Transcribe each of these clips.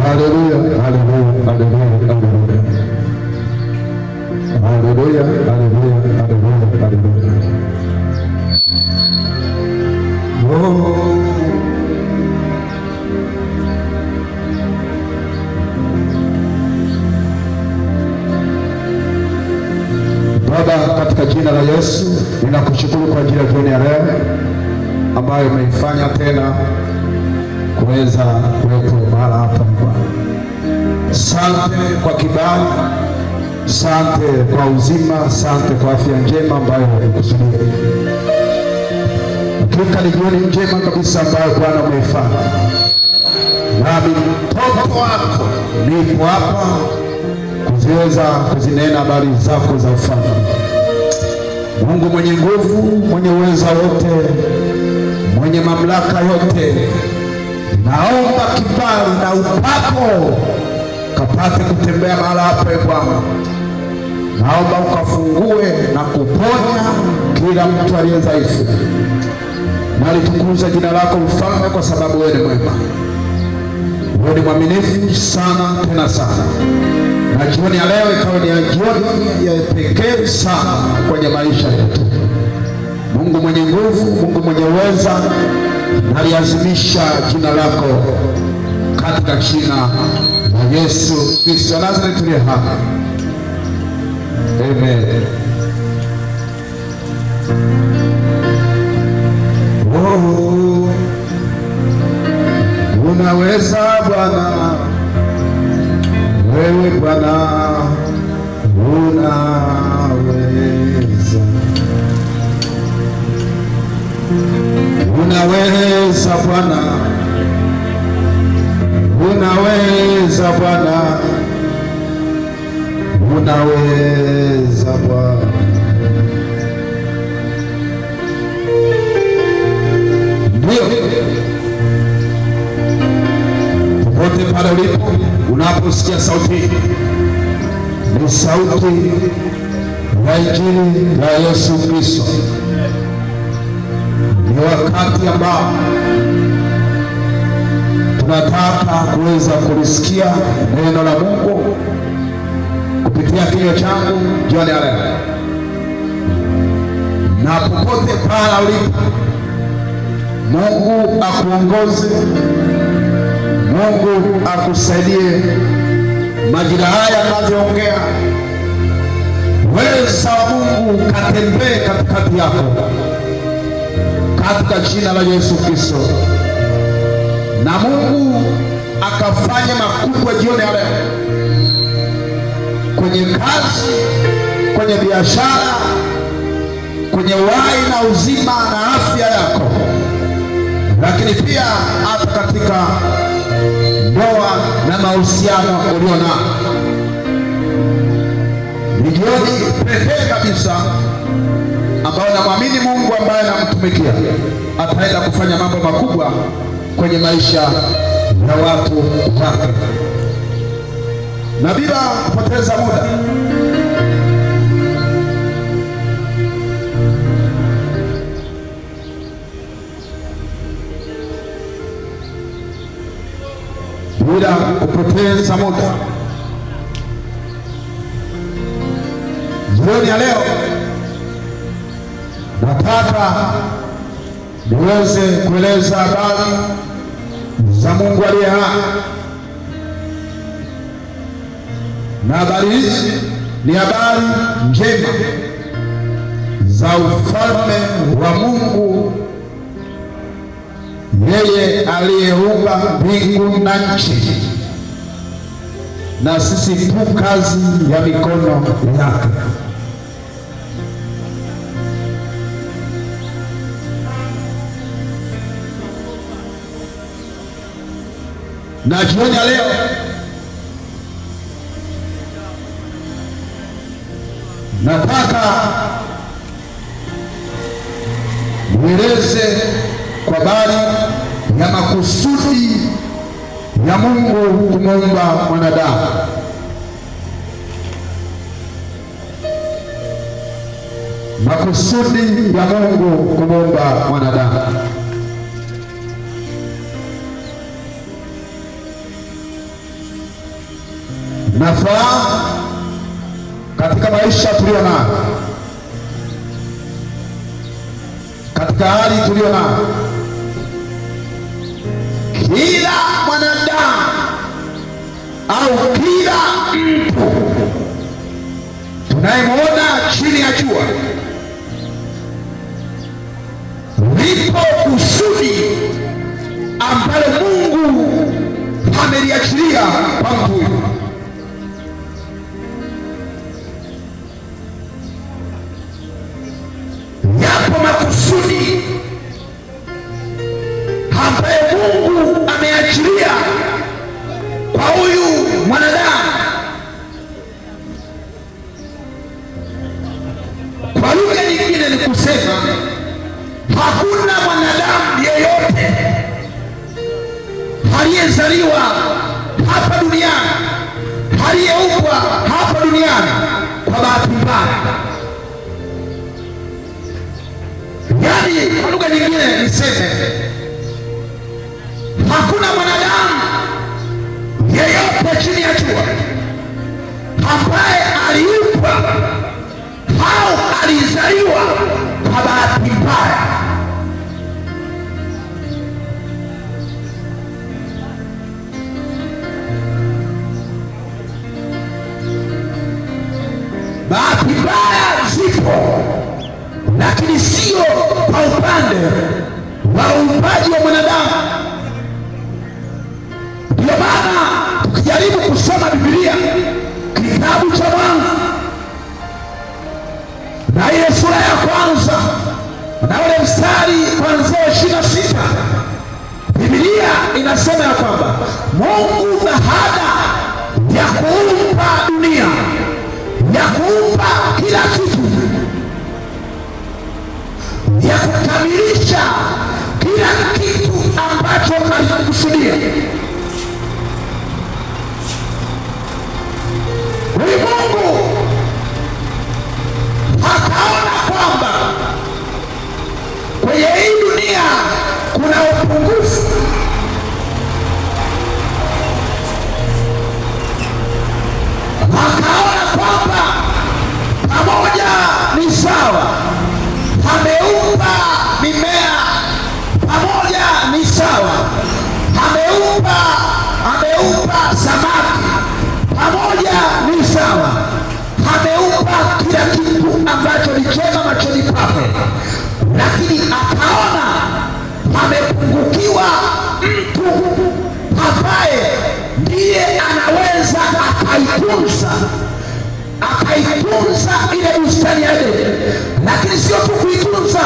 Haleluya, haleluya, haleluya, haleluya. Haleluya, haleluya, haleluya, haleluya. Oh. Baba, katika jina la Yesu ninakushukuru kwa ajili ya jioni ya leo ambayo umeifanya tena kuweza kuwepo mahala hapa Bwana. Sante kwa kibali, sante kwa uzima, sante kwa afya njema ambayo umekusudia. Hakika ni jioni njema kabisa ambayo Bwana umeifanya, nami mtoto wako nipo hapa kuziweza kuzinena habari zako za ufalme. Mungu mwenye nguvu, mwenye uweza wote, mwenye mamlaka yote, naomba kibali na upako kapate kutembea mahala hapa. E Bwana, naomba ukafungue na kuponya kila mtu aliye dhaifu. Nalitukuza jina lako Mfalme, kwa sababu wewe ni mwema, wewe ni mwaminifu sana tena sana. Na jioni ya leo ikawa ni jioni ya pekee sana kwenye maisha yetu. Mungu mwenye nguvu, Mungu mwenye uweza, naliazimisha jina lako katika jina la Yesu Kristo Nazareti tuliye hapa. Amen. Oh, unaweza Bwana, wewe Bwana unaweza, unaweza Bwana, unaweza Bwana, unaweza Bwana. Ndio, popote pale ulipo, unaposikia sauti, ni sauti ya Injili ya Yesu Kristo. Ni wakati ambao tunataka kuweza kulisikia neno la Mungu kupitia kinywa changu jioni ya leo, na popote pale ulipo, Mungu akuongoze, Mungu akusaidie majira haya ninavyoongea, uweza wa Mungu katembee katikati yako katika jina la Yesu Kristo, na Mungu akafanya makubwa jioni ya leo kwenye kazi, kwenye biashara, kwenye uhai na uzima na afya yako, lakini pia hata katika ndoa na mahusiano ulio nao. Ni jioni pekee kabisa ambayo namwamini Mungu ambaye namtumikia ataenda kufanya mambo makubwa kwenye maisha ya watu wake. Na bila kupoteza muda, bila kupoteza muda, jioni ya leo nataka niweze kueleza habari za Mungu aliye hai, na habari hizi ni habari njema za ufalme wa Mungu, yeye aliyeumba mbingu na nchi, na sisi tu kazi ya mikono yake. Na jioni ya leo nataka nieleze kwa habari ya makusudi ya Mungu kumuumba mwanadamu. Makusudi ya Mungu kumuumba mwanadamu. Nafahamu katika maisha tuliyo nayo, katika hali tuliyo nayo, kila mwanadamu au kila mtu tunayemwona chini ya jua, lipo kusudi ambalo Mungu ameliachilia kwa mtu huyu. Yapo makusudi ambayo Mungu ameachilia kwa huyu mwanadamu. Kwa lugha nyingine ni kusema hakuna mwanadamu yeyote aliyezaliwa hapa duniani, aliyeumbwa hapa duniani kwa bahati mbaya. Yaani, kwa lugha nyingine niseme hakuna mwanadamu yeyote chini ya jua ambaye aliumbwa au alizaliwa kwa bahati mbaya. Bahati mbaya zipo, lakini sio kwa upande wa uumbaji wa mwanadamu. Ndiyo maana tukijaribu kusoma Biblia, kitabu cha Mwanzo na ile sura ya kwanza na ule mstari kuanzia 26, Biblia inasema ya kwamba Mungu baada ya kuumba dunia, ya kuumba kila kitu, ya kukamilisha kila kitu ambacho alikusudia, huyu Mungu akaona kwamba kwenye hii dunia kuna upungufu. Akaona kwamba pamoja ni sawa, ameumba mimea pamoja ni sawa, ameumba samaki pamoja ni sawa, ameumba kila kitu ambacho ni chema machoni pake, lakini akaona amepungukiwa mtu ambaye ndiye anaweza akaitunza ile bustani ya Edeni, lakini sio tu kuitunza,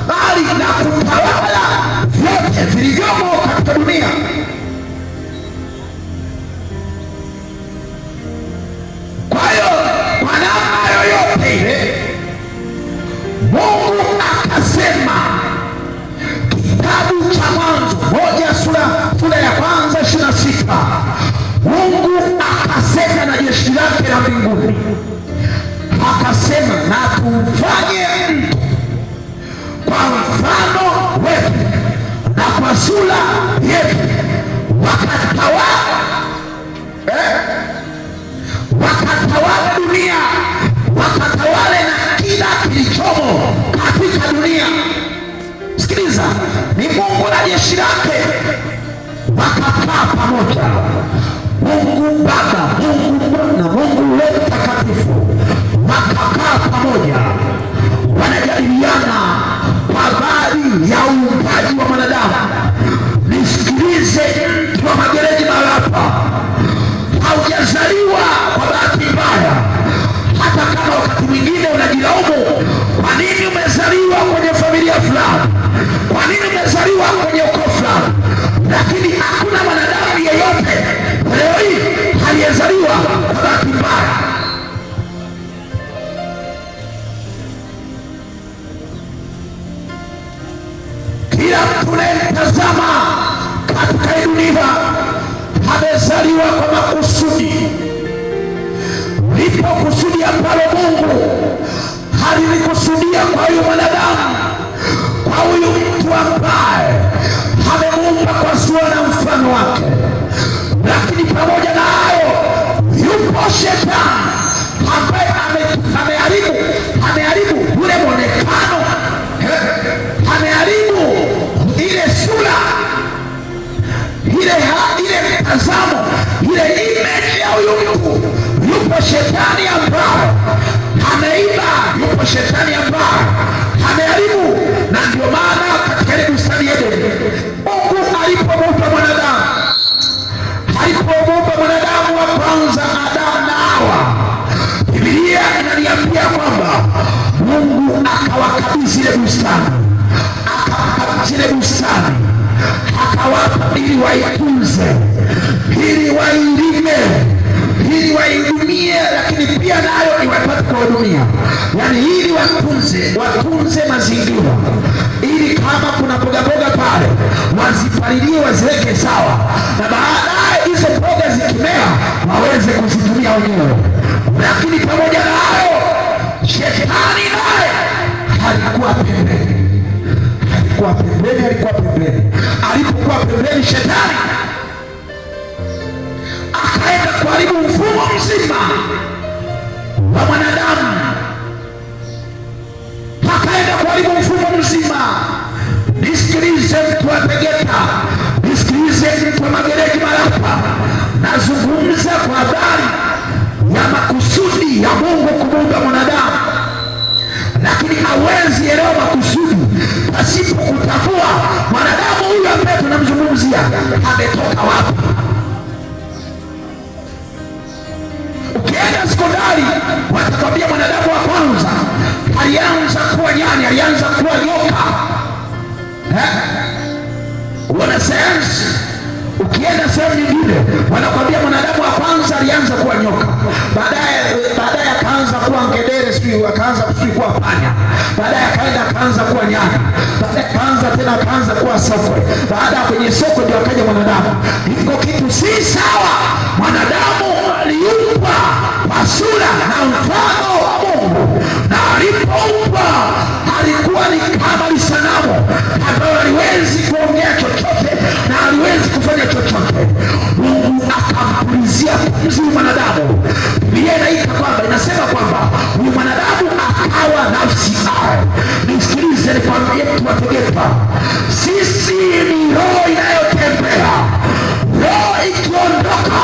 bali na kutawala vyote vilivyomo katika dunia. Kwa hiyo kwa namna yoyote ile Mungu akasema, kitabu cha Mwanzo 1 sura ya kwanza 26, Mungu akasema na jeshi lake la mbinguni, akasema na tumfanye mtu kwa mfano wetu na kwa sura yetu, wakatawala dunia, wakatawale na kila kilichomo katika dunia. Sikiliza, ni Mungu na jeshi lake wakakaa pamoja, Mungu Baba, Mungu Mwana, Mungu Roho Mtakatifu, wakakaa pamoja, wanajadiliana kwa habari ya uumbaji wa mwanadamu. Nisikilize mtu wa magereji mahali hapa, haujazaliwa kwa bahati mbaya, hata kama wakati mwingine unajilaumu, kwa nini umezaliwa kwenye familia fulani, kwa nini umezaliwa kwenye ukoo fulani, lakini hakuna mwanadamu yeyote leo hii aliyezaliwa kwa bahati mbaya. Kila mtu unayemtazama katika dunia amezaliwa kwa makusudi. Lipo kusudi ambalo Mungu alilikusudia kwa huyu mwanadamu, kwa huyu mtu ambaye amemuumba kwa sura na mfano wake. Lakini pamoja na hayo, yupo Shetani ambaye ameharibu ule mwonekano, ameharibu ile sura, ile mtazamo, ile image ya huyu mtu. Yupo shetani ambaye ameiba, yupo shetani ambaye ameharibu. Na ndio maana katika ile bustani ya Edeni, Mungu alipomuumba mwanadamu, alipomuumba mwanadamu wa kwanza Adamu na Hawa, Biblia inaniambia kwamba Mungu akawakabidhi ile bustani, akawakabidhi ile bustani, akawapa ili waitunze, ili wailime, ili waihudumie, lakini pia nayo iwapate kuwahudumia. Yaani ili watunze mazingira, ili kama kuna mboga mboga pale wazipalilie, waziweke sawa, na baadaye hizo mboga zikimea waweze kuzitumia wenyewe. Lakini pamoja na hayo, shetani naye alikuwa pembeni, alikuwa pembeni, alikuwa pembeni. Alipokuwa pembeni, shetani akaenda kuharibu mfumo mzima wa mwanadamu, akaenda kuharibu mfumo mzima. Nisikilize mtu wa Tegeta, nisikilize mtu wa Magereji Marapa, nazungumza kwa habari ya makusudi ya Mungu kumuumba mwanadamu, lakini hawezi elewa makusudi pasipo kutambua mwanadamu huyu ambaye tunamzungumzia ametoka wapi. Ukienda sekondari watakwambia mwanadamu wa kwanza alianza kuwa nyani, alianza kuwa nyoka. Wanasayansi, ukienda sehemu nyingine wanakwambia mwanadamu wa kwanza alianza kuwa nyoka, baadaye akaanza kuwa ngedere, sijui akaanza kuwa panya, baadaye akaenda akaanza kuwa nyani, baadaye akaanza tena akaanza kuwa sokwe, baada ya kwenye sokwe ndio akaja mwanadamu. Iko kitu si sawa. Mwanadamu aliumbwa kwa sura na mfano wa Mungu, na alipoumbwa alikuwa ni kama sanamu ambayo haliwezi kuongea chochote na haliwezi kufanya chochote. Mungu akampulizia pumzi mwanadamu. Biblia inaita kwamba, inasema kwamba huyu mwanadamu akawa nafsi hai. Nisikilize nikwambie, mtu wa Tegeta, sisi ni roho inayotembea. Roho ikiondoka,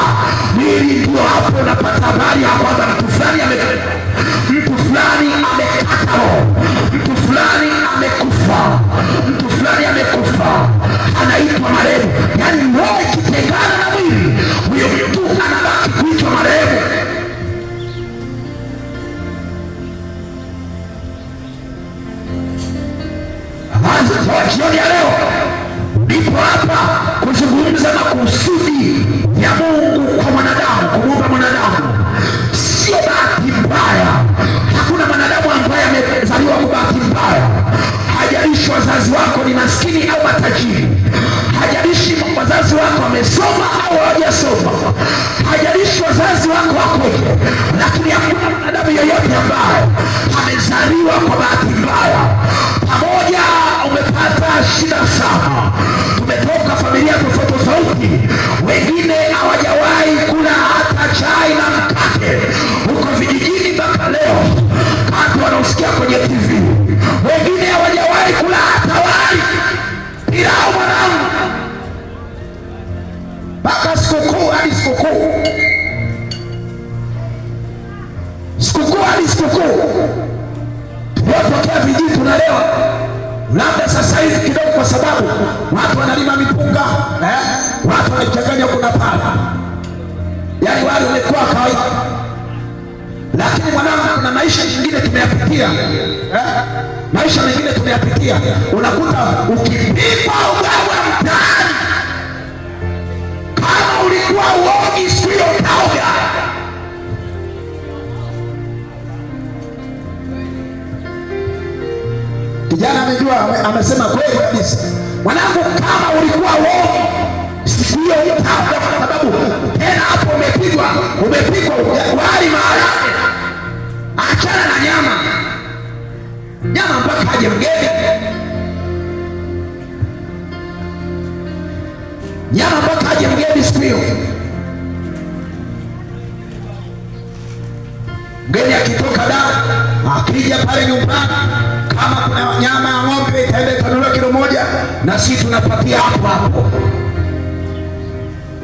mwili ndio hapo unapata habari ya kwamba mtu fulani mtu fulani amekata roho, mtu fulani amekufa, mtu fulani amekufa, anaitwa marehemu. Yaani roho ikitengana na mwili, huyo mtu anabaki kuitwa marehemu. Jioni ya leo ndipo hapa kuzungumza makusudi ya Mungu kwa mwanadamu, kumuumba mwanadamu. Sio bahati mbaya. Hakuna mwanadamu ambaye amezaliwa kwa bahati mbaya. Hajalishi wazazi wako ni maskini au matajiri, hajalishi wazazi wako wamesoma au hawajasoma, hajalishi wazazi wako wakoje, lakini hakuna mwanadamu yeyote ambaye amezaliwa kwa bahati mbaya. Pamoja umepata shida sana, tumetoka familia tofauti tofauti, wengine hawajawahi kula hata chai na mkate huko vijijini mpaka leo, watu wanaosikia kwenye TV, wengine hawajawahi kula hata wali pilau, mwanangu, mpaka sikukuu hadi sikukuu, sikukuu hadi sikukuu. Tuliotokea vijijini tunalewa labda sasa hivi kidogo, kwa sababu watu wanalima mipunga, watu wanachanganya kuna pale, yaani wale wamekuwa kawaida. Lakini mwanangu, kuna maisha mengine tumeyapitia, maisha mengine tumeyapitia. Unakuta ukipigwa ugawa mtaani, kama ulikuwa uogi siku hiyo utaoga. Kijana amejua, amesema kweli kabisa, mwanangu, kama ulikuwa uogi siku hiyo utaoga, kwa sababu tena hapo umepigwa wali maharage, achana na nyama mpaka aje mgeni, nyama mpaka aje mgeni siku hiyo. Ukija pale nyumbani, kama kuna nyama ya ng'ombe itaenda itanunuliwa kilo 1, na sisi tunapatia hapo hapo.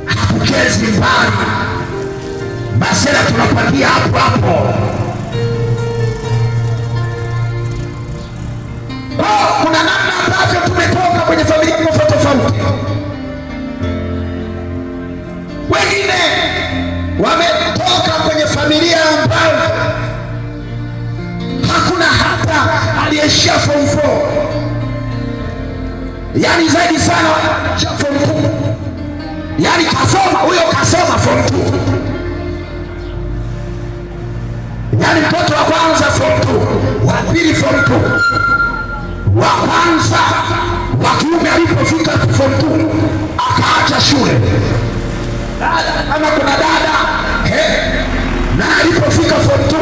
Hatuchezi mbali, masela tunapatia hapo hapo. Kwa kuna namna ambavyo tumetoka kwenye familia tofauti tofauti. Wengine wametoka kwenye familia ambayo hakuna hata aliyeishia form 4, yaani zaidi sana form 2, yaani kasoma huyo, kasoma form 2, yaani mtoto wa kwanza form 2, wa pili form 2, wa kwanza wa kiume alipofika form 2 akaacha shule. Dada, kama kuna dada na alipofika form 2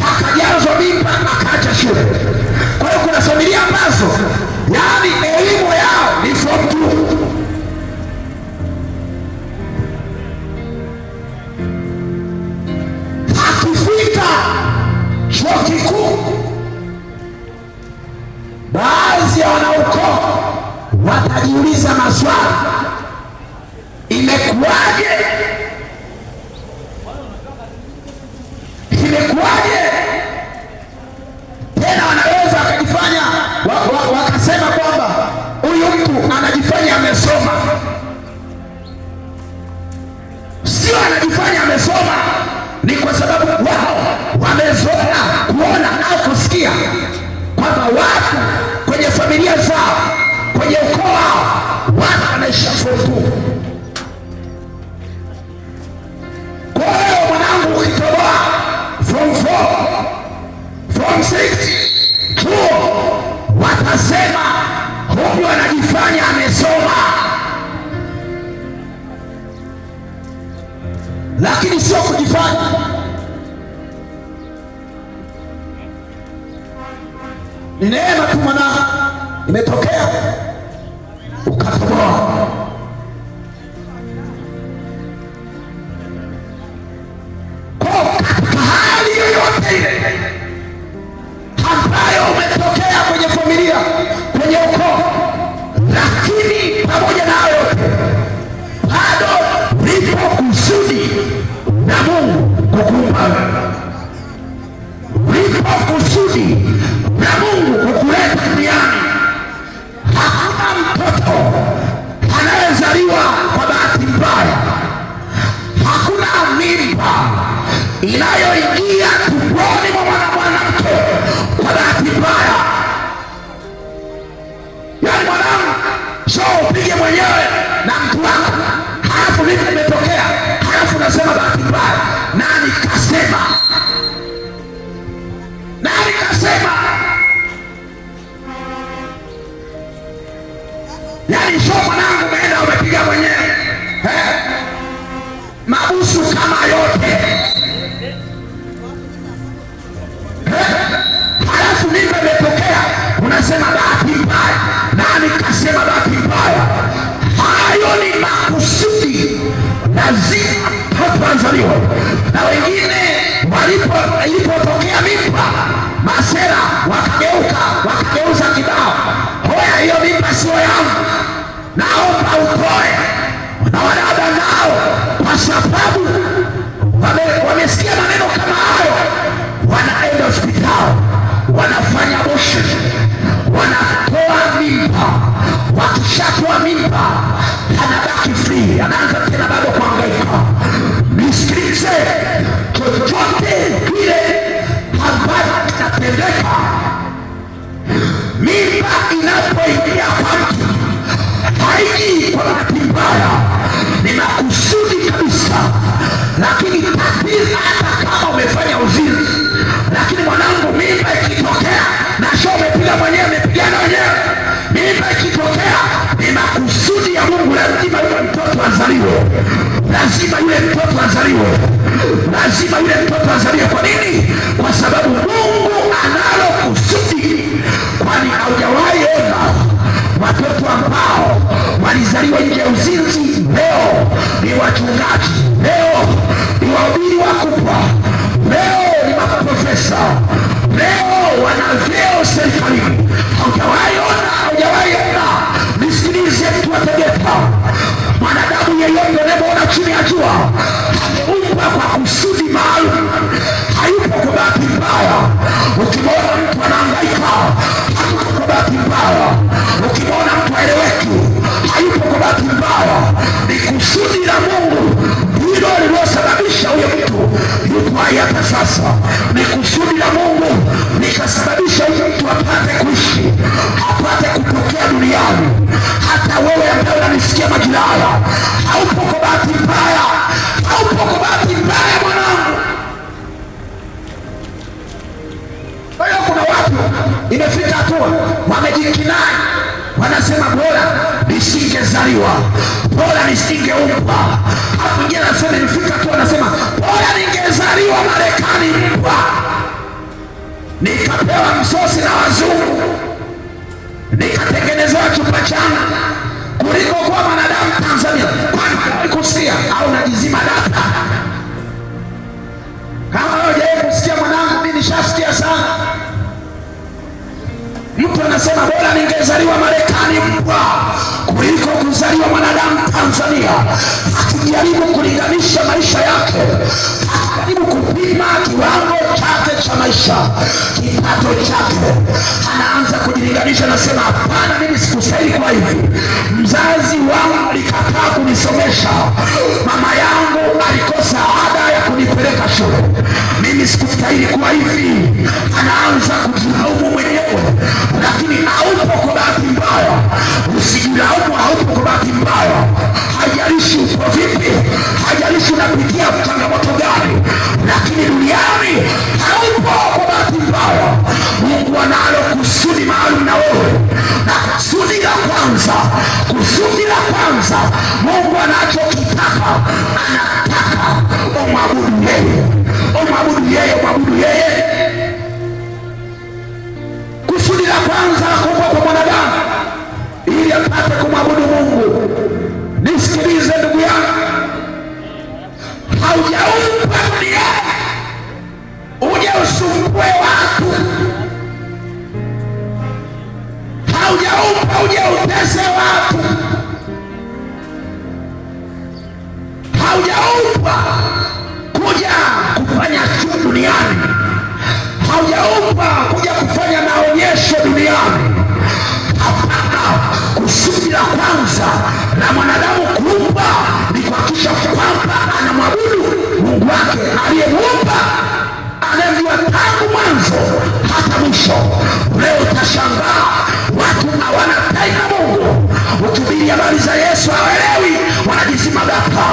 akajazwa mimba akaacha shule. Kwa hiyo kuna familia ambazo yaani elimu yao ni form 2. Akifika chuo kikuu, baadhi ya wanaukoo watajiuliza maswali, imekuwaje? Imekuwaje? Tena wanaweza wakajifanya wakasema kwamba huyu mtu anajifanya amesoma. Sio anajifanya amesoma, ni kwa sababu wao wamezoea kuona au kusikia kwamba watu kwenye familia zao, kwenye ukoo wao, watu wanaisha form 2. Kwa hiyo mwanangu, ukitoboa form 4, form 6, chuo, watasema huyu anajifanya amesoma, lakini sio kujifanya. Ni neema tu mwanangu, imetokea ukatoboa. Kwa katika hali yoyote ile ambayo umetokea kwenye familia, kwenye ukoo, lakini pamoja na hayo yote bado lipo kusudi la Mungu kukuumba wewe. Lipo kusudi la Mungu kukuleta duniani. Hakuna mtoto anayezaliwa kwa bahati mbaya. Hakuna mimba inayoingia tumboni mwa mwanamke kwa bahati mbaya. Yaani mwanangu, so upige mwenyewe na mtu wako, halafu mimi nimetokea, halafu unasema bahati mbaya. Nani kasema? Nani kasema? Yaani sio mwanangu, umeenda umepiga mwenyewe mabusu kama yote, halafu mimba imetokea, unasema bahati mbaya. Nani kasema bahati mbaya? Hayo ni makusudi, lazima mtoto azaliwe. Na wengine ilipotokea mimba, masera wakageuka, wakageuza kibao, hoya, hiyo mimba sio yangu, naomba utoe. Na wadada nao, kwa sababu wamesikia maneno kama hayo, wanaenda hospitali, wanafanya abortion, wanatoa mimba. Wakishatoa mimba, anabaki free, anaanza tena bado kuhangaika. Nisikilize, chochote kile ambacho kinatendeka, mimba inapoingia kwa mtu haiji kwa bahati mbaya, ni makusudi kabisa. Lakini tatizo, hata kama umefanya uzinzi, lakini mwanangu, mimba ikitokea na sio umepiga mwenyewe, umepigana wenyewe, mimba ikitokea ni makusudi ya Mungu, lazima yule mtoto azaliwe, lazima yule mtoto azaliwe, lazima yule mtoto azaliwe. Kwa nini? Kwa sababu Mungu analo kusudi. Kwani haujawahi ona watoto ambao walizaliwa nje ya uzinzi leo ni wachungaji, leo ni wahubiri wakubwa, leo ni maprofesa, leo kujua ameumbwa kwa kusudi maalum, hayupo kwa bahati mbaya. Ukimwona mtu anahangaika, hayupo kwa bahati mbaya. Ukimwona mtu haeleweki, hayupo kwa bahati mbaya. Ni kusudi la Mungu ndilo lililosababisha huyo mtu yupo hai hata sasa. Ni kusudi la Mungu likasababisha huyo mtu apate kuishi, apate kutokea duniani. Hata wewe ambaye unanisikia majira haya, haupo kwa bahati mbaya, haupo kwa bahati mbaya mwanangu. Kwa hiyo kuna watu imefika hatua wamejikinai, wanasema bora nisingezaliwa, bora nisingeumbwa. Hapo mwingine anasema imefika hatua anasema bora ningezaliwa Marekani mbwa, nikapewa msosi na wazungu, nikatengenezewa chumba changu kuliko kuwa mwanadamu Tanzania. Kwani kusikia au najizima data? Kama wewe hujawahi kusikia mwanangu, mimi nishasikia sana. Mtu anasema bora ningezaliwa Marekani mbwa kuliko kuzaliwa mwanadamu Tanzania, akijaribu kulinganisha maisha yake, akijaribu kupima kiwango chake cha maisha, kipato chake, anaanza kujilinganisha, anasema hapana, mimi sikustahili kwa hivi. Mzazi wangu alikataa kunisomesha, mama yangu alikosa ada ya kunipeleka shule, mimi sikustahili kuwa hivi. Anaanza kujilaumu mwenyewe, lakini haupo kwa bahati mbaya. Usijilaumu, haupo kwa bahati mbaya. Haijalishi uko vipi, haijalishi unapitia changamoto gani, lakini duniani haupo kwa bahati mbaya. Mungu analo kusudi maalum na wewe, na kusudi la kwanza, kusudi la kwanza Mungu anachokitaka, anataka umwabudu yeye, umwabudu yeye, umwabudu yeye. Kusudi la kwanza la kuumbwa kwa mwanadamu ili apate kumwabudu Mungu. Nisikilize ndugu yangu, haujaumbwa duniani uje usumbue watu, haujaumbwa uje utese watu, haujaumbwa kuja kufanya show duniani, haujaumbwa kuja kufanya maonyesho duniani. Hapana, kusudi la kwanza la mwanadamu kuumbwa ni kuhakikisha kwamba anamwabudu Mungu wake aliyemuumba, anayemjua tangu mwanzo hata mwisho. Leo utashangaa watu hawana time na Mungu. Ukihubiri habari za Yesu hawaelewi, wanajizima data.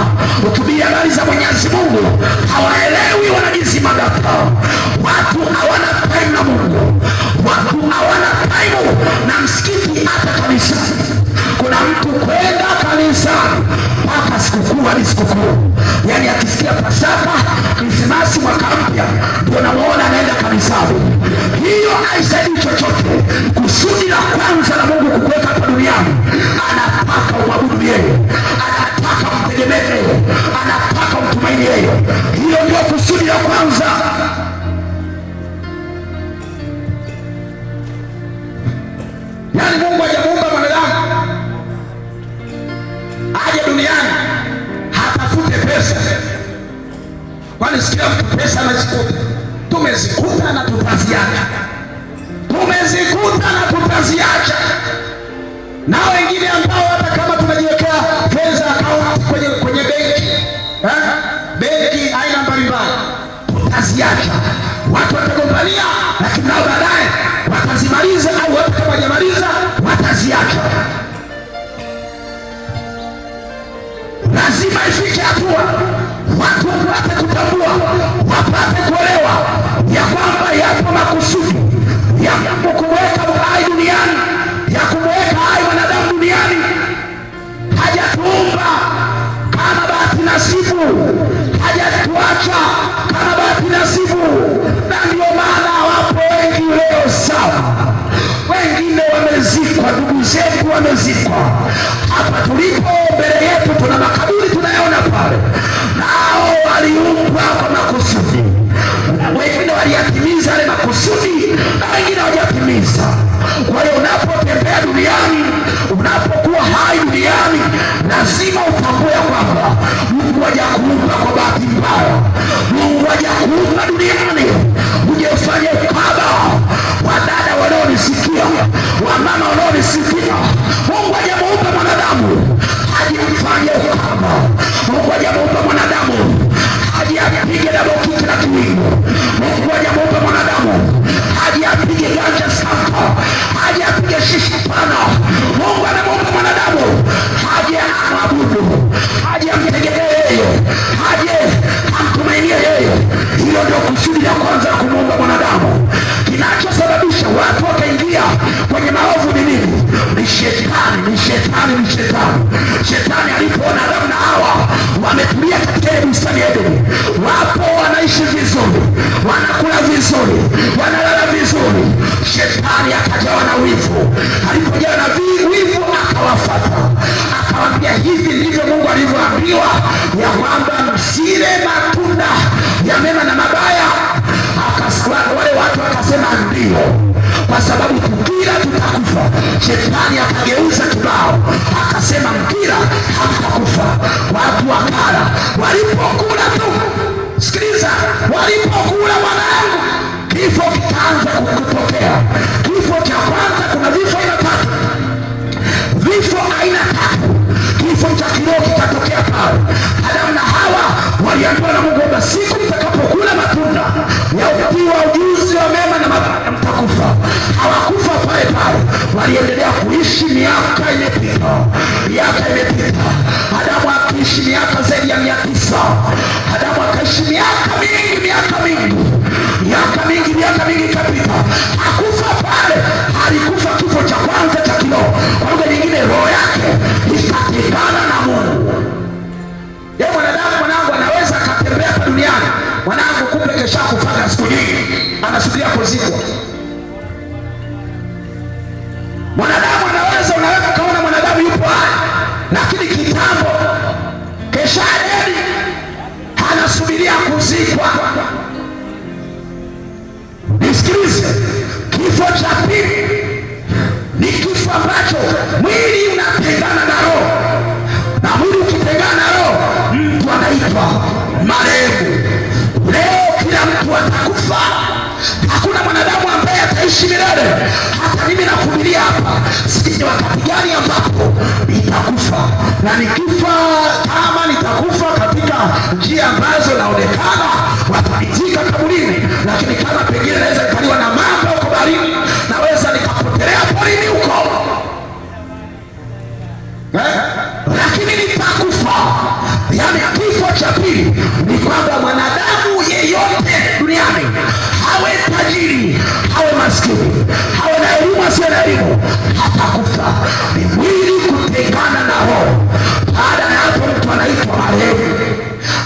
Ukihubiri habari za Mwenyezi Mungu hawaelewi, wanajizima data. Watu hawana time na Mungu, watu hawana time na msikiti, hata kanisa. Kuna mtu kwenda kanisani mpaka sikukuu hadi sikukuu, yaani akisikia Pasaka, Krismasi, mwaka mpya ndio namuona anaenda kanisani. Hiyo haisaidii chochote. Kusudi la kwanza la Mungu kukuweka hapa duniani, anataka umwabudu yeye, anataka umtegemee yeye, anataka umtumaini yeye. Hilo ndio kusudi la kwanza. Yaani Mungu hajamuumba mwanadamu aje duniani hatafute pesa, kwani sikia mtu pesa anazikuta. Tumezikuta na tutaziacha, tumezikuta na tutaziacha. Na wengine ambao hata kama tunajiwekea fedha account kwenye benki, benki aina mbalimbali, tutaziacha. Watu watagombania, lakini nao baadaye watazimaliza, au hata kama hawajamaliza wataziacha. Lazima ifike hatua watu wapate kutambua, wapate kuelewa ya kwamba yapo makusudi ya kumweka hai duniani, ya kumweka hai mwanadamu duniani. Hajatuumba kama bahati nasibu, hajatuacha kama bahati nasibu. Na ndio maana wapo wengi leo sana, wengine wamezikwa, ndugu zetu wamezikwa. Hapa tulipo mbele yetu tuna makaburi tunayaona pale, nao waliumbwa kwa makusudi. Wengine waliyatimiza yale makusudi na wengine hawajatimiza. Kwa hiyo unapotembea duniani, unapokuwa hai duniani, lazima utambue kwamba Mungu hajakuacha. Shetani alipoona Adamu na Hawa wametulia katika ile bustani ya Edeni, wapo wanaishi vizuri, wanakula vizuri, wanalala vizuri, shetani akajawa na wivu. Alipojawa na wivu, akawafata akawaambia, hivi ndivyo Mungu alivyoambiwa ya kwamba msile matunda ya mema na mabaya. Wale watu wakasema ndio, kwa sababu tukila tutakufa. Shetani akageuza kibao akasema mkila hamtakufa. Watu wakala, walipokula tu, sikiliza, walipokula mwanangu, kifo kikaanza kutokea. Kifo cha kwanza, kuna vifo aina tatu, vifo aina tatu. Kifo cha kiroho kikatokea pale. Adamu na Hawa waliambiwa na Mungu kwamba siku mtakapokula matunda ya mti wa ujuzi wa mema na mabaya mtakufa. Hawakufa pale pale, waliendelea kuishi. Miaka imepita, miaka imepita. Adamu akiishi miaka zaidi ya 900. Adamu akaishi miaka mingi, miaka mingi, miaka mingi, miaka mingi ikapita. Hakufa pale, alikufa kifo cha kwanza cha kiroho. Kwa lugha nyingine, roho yake ikatengana na Mungu. Ye mwanadamu, mwanangu, anaweza akatembea hapa duniani, mwanangu, kumbe kesha kufaga siku nyingi, anasubiria kuzikwa. Mwanadamu anaweza, unaweza ukaona mwanadamu yupo hai, lakini kitambo kesha dedi, anasubiria kuzikwa. Nisikilize, kifo cha pili ni kifo ambacho mwili unatengana na roho, na mwili ukitengana na roho, mtu anaitwa marehemu. Leo kila mtu atakufa, hakuna mwanadamu ambaye ataishi milele. Hata mimi nakuhubiria hapa, sijui ni wakati gani ambapo nitakufa, na nikifa, kama nitakufa katika njia ambazo naonekana watanizika kaburini, lakini kama pengine naweza nikaliwa na mamba huko baharini, naweza nikapotelea porini huko lakini nitakufa. Yaani kifo cha pili ni kwamba mwanadamu yeyote duniani, hawe tajiri, hawe maskini, hawe na elimu, asiwe na elimu, hatakufa. Ni mwili kutengana na roho. Baada ya hapo, mtu anaitwa marehemu,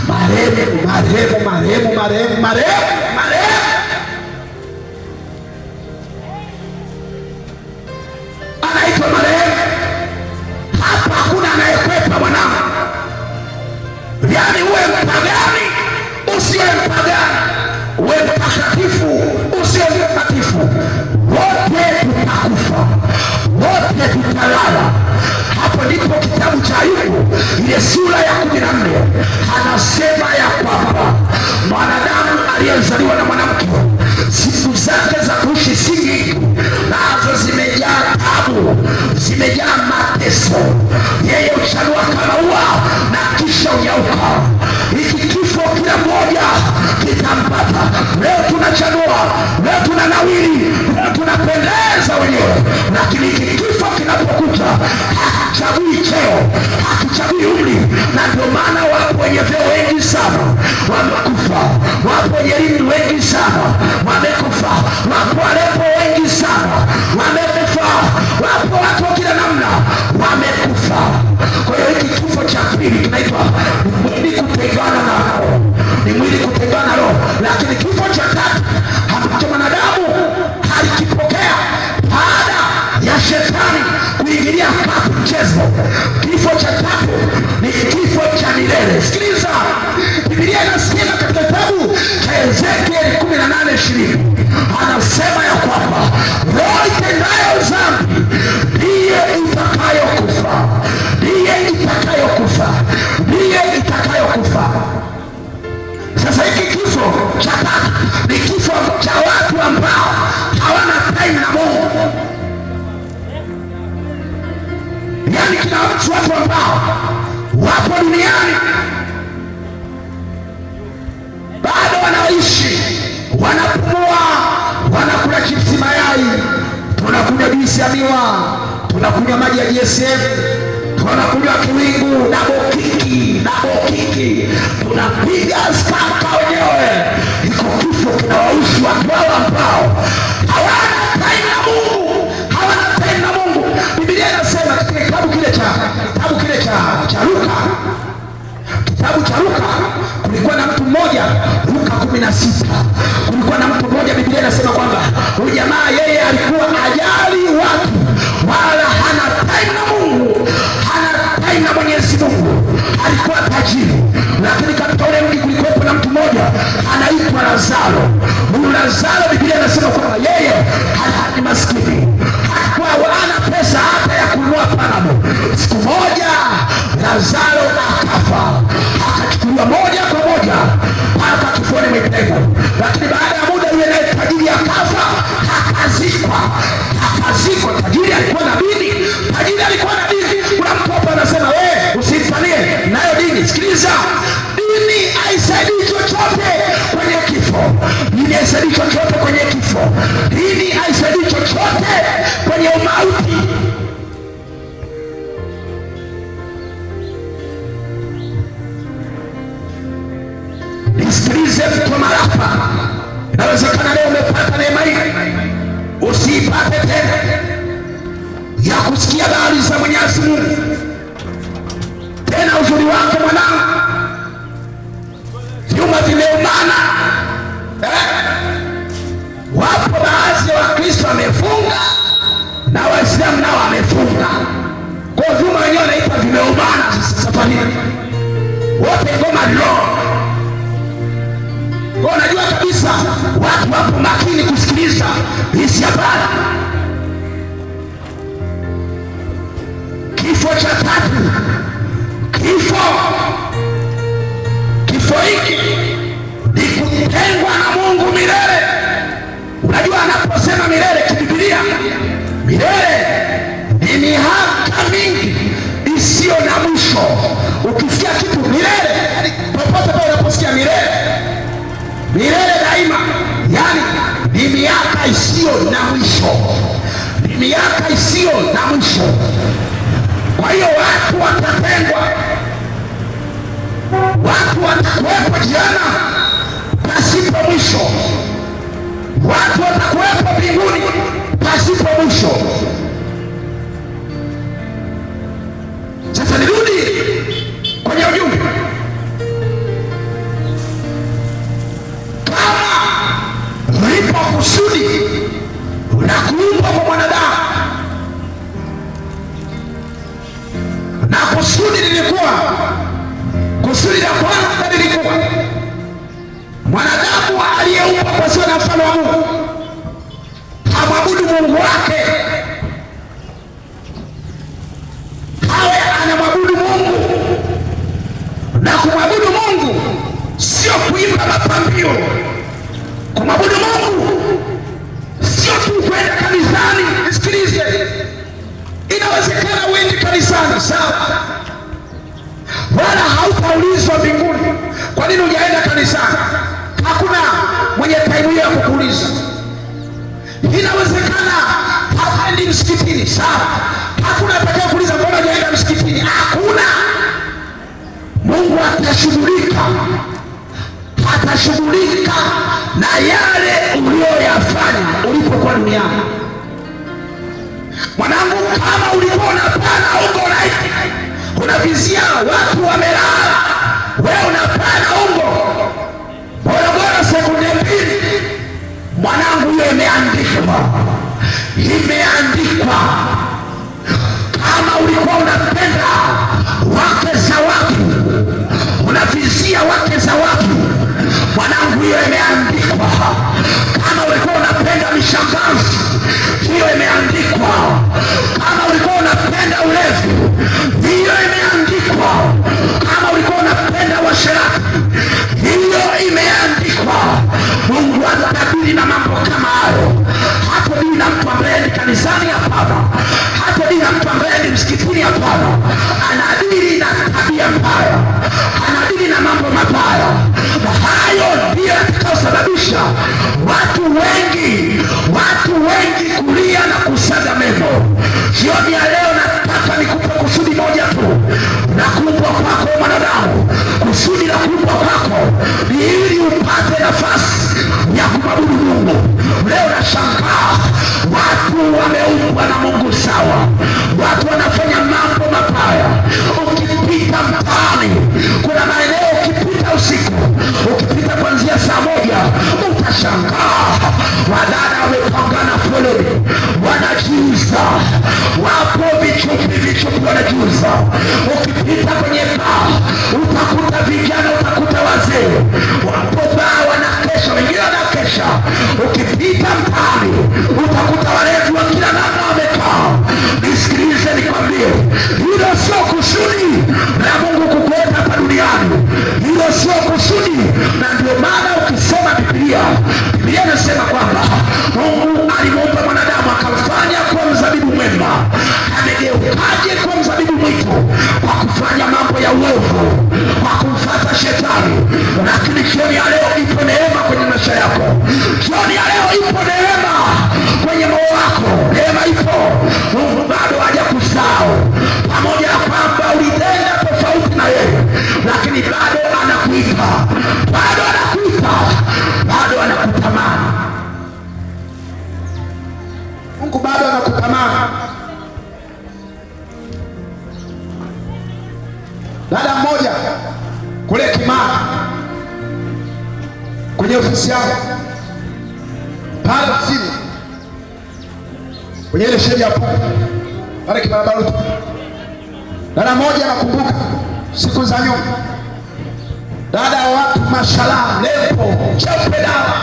marehemu, marehemu, marehemu, marehemu, marehemu, marehemu, anaitwa marehemu. Hapa hakuna anayekwepa mwanangu. Yaani uwe mpagani usiwe mpagani, uwe mtakatifu usiwe mtakatifu, wote tutakufa, wote tutalala. Hapo ndipo kitabu cha Ayubu ile sura ya 14 anasema ya kwamba mwanadamu aliyezaliwa na mwanamke siku zake za kuishi si nyingi, nazo zimejaa tabu, zimejaa mateso. Yeye huchanua kama ua na kisha unyauka. Hiki kifo kila mmoja kitampata. Leo tunachanua, leo tunanawiri, leo tunapendeza wenyewe, lakini hiki kifo kinapokuja hakichagui cheo, hakichagui umri, na ndio maana wapo wenye vyeo wengi sana wamekufa, wapo wenye elimu wengi sana wamekufa, wapo warembo wengi sana wamekufa, wapo watu wa kila namna wamekufa. Kwa hiyo hiki kifo cha pili kinaitwa mwili kutengana na roho, ni mwili kutengana na roho. Lakini kifo cha tatu ambacho mwanadamu alikipokea baada ya shetani kuingilia kati mchezo, kifo cha tatu ni kifo cha milele. Sikiliza, Biblia inasema katika kitabu cha Ezekieli 18:20 anasema ya kwamba roho itendayo dhambi ndiye itakayokufa, ndiye itakayokufa, ndiye itakayokufa. Sasa hiki kifo cha tatu ni kifo cha watu ambao hawana time na Mungu. Yaani kina watu ambao wapo duniani bado wanaishi, wanapumua, wanakula chipsi mayai, tunakunywa juisi ya miwa, tunakunywa maji ya GSM, tunakunywa kiwingu na bokiki na bokiki, tunapiga skaka wenyewe. Iko kifo kinawahusu watu hao ambao hawana time na Mungu, hawana time na Mungu. Biblia inasema katika kitabu kile cha cha Luka, kitabu cha Luka, kulikuwa na mtu mmoja, Luka 16, kulikuwa na mtu mmoja, Biblia inasema kwamba huyu jamaa yeye alikuwa ajali watu, wala hana time na Mungu, hana time na Mwenyezi Mungu, alikuwa tajiri. Lakini katika ule mji kulikuwepo na mtu mmoja anaitwa Lazaro. Huyu Lazaro, Biblia inasema kwamba yeye alikuwa ni maskini, hakuwa hana pesa hata ya kununua panado. Siku moja Lazaro akafa, akachukuliwa moja kwa moja mpaka kifoni mwitego. Lakini baada ya muda yule naye tajiri akafa, akazikwa, akazikwa. Tajiri alikuwa na dini, tajiri alikuwa na dini. Kuna mtu hapa anasema wewe usimtanie nayo dini. Sikiliza, dini haisaidii chochote kwenye kifo, dini haisaidii chochote kwenye kifo, dini haisaidii chochote kwenye umauti. Nisikilize mtu wa Marapa, inawezekana leo umepata neema hii, usiipate tena ya kusikia habari za Mwenyezi Mungu tena. Uzuri wake mwanangu, vyuma vimeumana eh? Wapo baadhi ya Wakristo wamefunga na Waislamu nao wamefunga, kwa vyuma wenyewe wanaita vimeumana. Sasa safari wote ngoma lo kwa unajua kabisa watu wapo makini kusikiliza hizi habari. Kifo cha tatu, kifo hiki ni kutengwa na Mungu milele. Unajua, anaposema milele kibibilia, milele ni miaka mingi isiyo na mwisho. Ukisikia kitu milele, popote pale unaposikia milele, milele daima, yani ni miaka isiyo na mwisho, ni miaka isiyo na mwisho. Kwa hiyo watu watatengwa, watu watakuwepo jehanamu pasipo mwisho, watu watakuwepo mbinguni pasipo mwisho. Sasa nirudi kwenye ujumbe. Kama lipo kusudi la kuumbwa kwa mwanadamu, na kusudi lilikuwa, kusudi la kwanza lilikuwa mwanadamu aliyeumbwa kwa sura na mfano wa Mungu hamwabudu Mungu wake, awe anamwabudu Mungu. Na kumwabudu Mungu sio kuimba mapambio. Kumwabudu Mungu sio tu kwenda kanisani. Nisikilize, inawezekana uende kanisani, sawa, wala hautaulizwa mbinguni kwa nini hujaenda kanisani. Hakuna mwenye taimu hiyo ya kukuuliza. Inawezekana hauendi msikitini, sawa, hakuna atakaye kuuliza mbona hujaenda msikitini. Hakuna. Mungu atashughulika, atashughulika na yale uliyoyafanya ulipokuwa duniani. Mwanangu, kama ulikuwa unapana ungo laiti, unavizia watu wamelala, wewe unapana ungo Morogoro sekunde mbili, mwanangu, hiyo imeandikwa, imeandikwa. Kama ulikuwa unapenda wake za watu, unavizia wake za watu, mwanangu, hiyo imeandikwa. Kama ulikuwa unapenda mishangazi, hiyo imeandikwa. Kama ulikuwa unapenda ulevi, hiyo imeandikwa. Kama ulikuwa unapenda uasherati, kusudi, na ndio maana ukisoma Biblia, Biblia inasema kwamba Mungu alimuumba mwanadamu akamfanya kuwa mzabibu mwema. Amegeukaje kuwa mzabibu mwitu? Kwa kufanya mambo ya uovu, kwa kumfuata shetani. Lakini jioni ya leo ipo neema kwenye maisha yako. Jioni ya leo ipo neema kwenye moyo wako. Neema ipo. Mungu bado hajakusahau, pamoja na kwamba ulitenda tofauti na yeye, lakini bado anakuita, bado anakuita, bado anakutamani. Mungu bado anakutamani. Dada mmoja kule Kimara kwenye ofisi yangu pale ofisini kwenye ile shedi ya pale Kimara Baruti, dada mmoja nakumbuka siku za nyuma, dada wa watu mashallah, lepo cheupe dawa,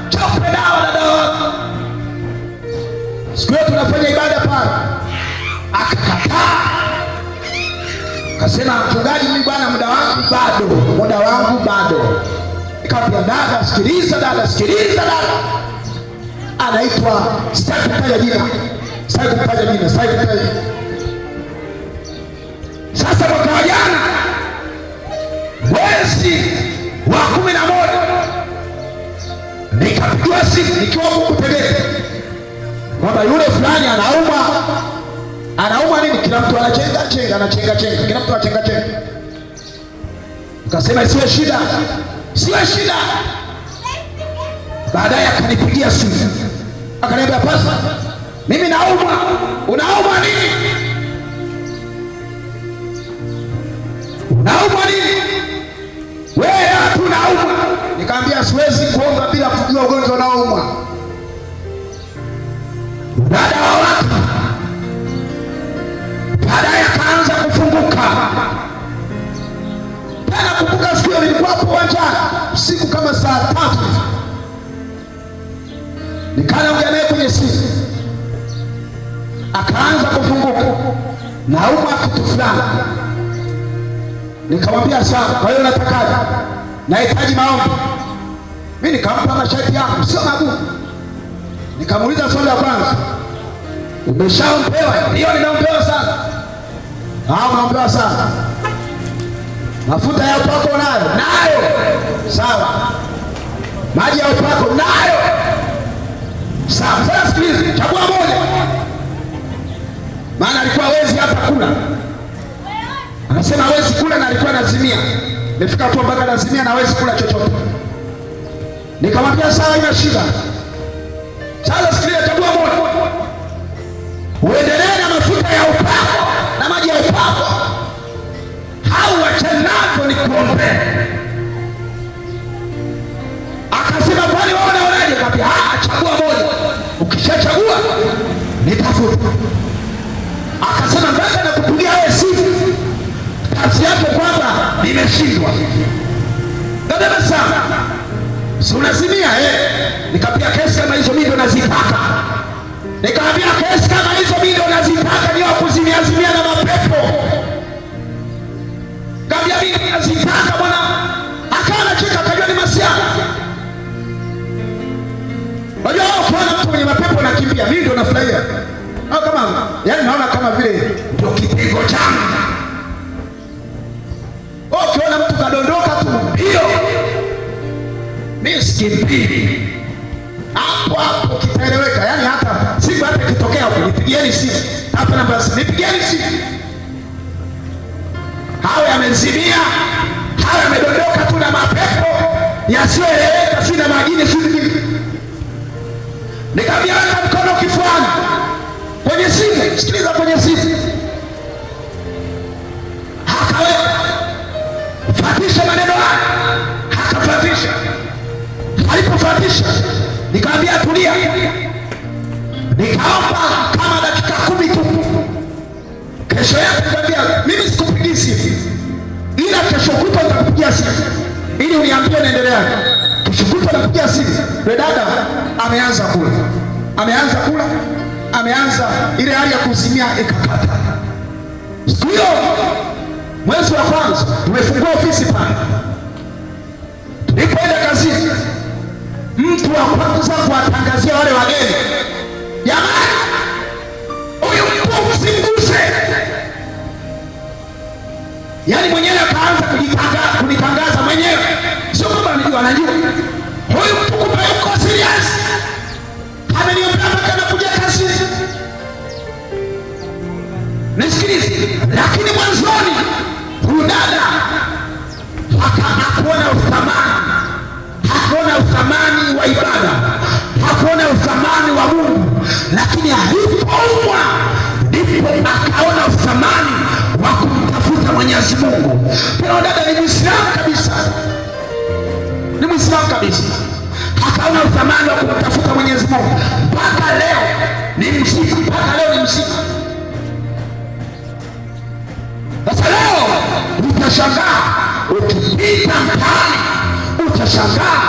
cheupe dawa, dada wa watu. Siku hiyo tunafanya ibada pale, akakataa akasema, mchungaji, mimi bwana, muda wangu bado, muda wangu bado. Nikamwambia dada, sikiliza dada, sikiliza dada. Anaitwa, sitaki kumtaja jina, sitaki kumtaja jina, sitaki kumtaja jina. Sasa mwaka wa jana mwezi wa 11 nikapigiwa simu nikiwa huko Tegeta kwamba yule fulani anaumwa. Anaumwa nini? Kila mtu anachenga chenga, anachenga chenga, kila mtu anachenga chenga. Nikasema isiwe shida, siwe shida. Baadaye akanipigia simu akaniambia, pasta, mimi naumwa. Unaumwa nini? Unaumwa nini? Wewe tu unaumwa. Nikamwambia siwezi kuomba bila kujua ugonjwa unaoumwa. Dada wa watu baadaye akaanza kufunguka. Tena kumbuka siku hiyo nilikuwa hapo uwanjani usiku kama saa 3, nikaongea naye kwenye simu, akaanza kufunguka, naumwa kitu fulani. Nikamwambia sawa, kwa hiyo natakaje? Nahitaji maombi. Mimi nikampa masharti yangu, sio magumu. Nikamuuliza swali la kwanza, umeshaombewa? Ndio, nimeombewa sana. Ah, unaombewa sana. Mafuta ya upako nayo? Nayo. Sawa. Maji ya upako nayo? Sawa. Sasa sikiliza, chagua moja. Maana alikuwa hawezi hata kula. Anasema hawezi kula na alikuwa anazimia. Nimefika tu mpaka anazimia na hawezi kula chochote. Nikamwambia sawa, ina shida. Sasa sikiliza, chagua moja. Uendelee na mafuta ya upako na maji ya upako, au wachanako ni kuombea. Akasema kwani wewe unaonaje? Nikamwambia chagua moja, ukishachagua nitafuta. Akasema mpaka nakupigia wewe simu, kazi yako kwamba nimeshindwa. Dada sana, si unazimia eh? Nikamwambia kesi kama hizo mimi ndo nazitaka. Nikamwambia kesi kama hizo mimi ndo nazitaka, ni wa kuzimia zimia na mapepo. Nikamwambia mimi nazitaka bwana. Akawa anacheka, akajua ni masiara. Unajua wao kuona mtu mwenye mapepo anakimbia, mimi ndo nafurahia. Au kama yani naona kama vile ndio kitengo changu. Ukiona mtu kadondoka tu mbio, mimi sikimbii. Hapo hapo kitaeleweka. Yani hata siku hata ikitokea huko, nipigieni simu. Hapa namba simu, nipigieni simu. Hawe amezimia, hawe amedondoka tu na mapepo yasiyoeleweka, si na majini, si nini. Nikamwambia weka mkono kifuani kwenye simu, sikiliza kwenye simu. Akaweka, fatisha maneno haya, akafatisha. Alipofatisha nikamwambia tulia. Nikaomba kama dakika 10 tu. Kesho yake nikamwambia mimi sikupigii simu, ila kesho kutwa nitakupigia simu ili uniambie naendelea. Kesho kutwa nakupigia simu. Yule dada ameanza kula, ameanza kula, ameanza ile hali ya kuzimia ikakata. Siku hiyo mwezi wa kwanza tumefungua ofisi pale, mtu wa kwanza kuwatangazia wale wageni, jamani, huyu mtu msimguse. Yaani mwenyewe akaanza kunitangaza mwenyewe, sio kwamba anajua, anajua huyu mtu kumbe yuko serious, ameniombea mpaka nakuja kazini. Nisikilize, lakini mwanzoni huyu dada hakuona uthamani, hakuona uthamani wa ibada, hakuona uthamani wa Mungu, lakini alipoumwa ndipo akaona uthamani wa kumtafuta Mwenyezi Mungu. Tena dada ni Muislamu kabisa, ni Muislamu kabisa, akaona uthamani wa kumtafuta Mwenyezi Mungu. Mpaka leo ni mzima, mpaka leo ni mzima. Sasa leo utashangaa ukipita mtaani, utashangaa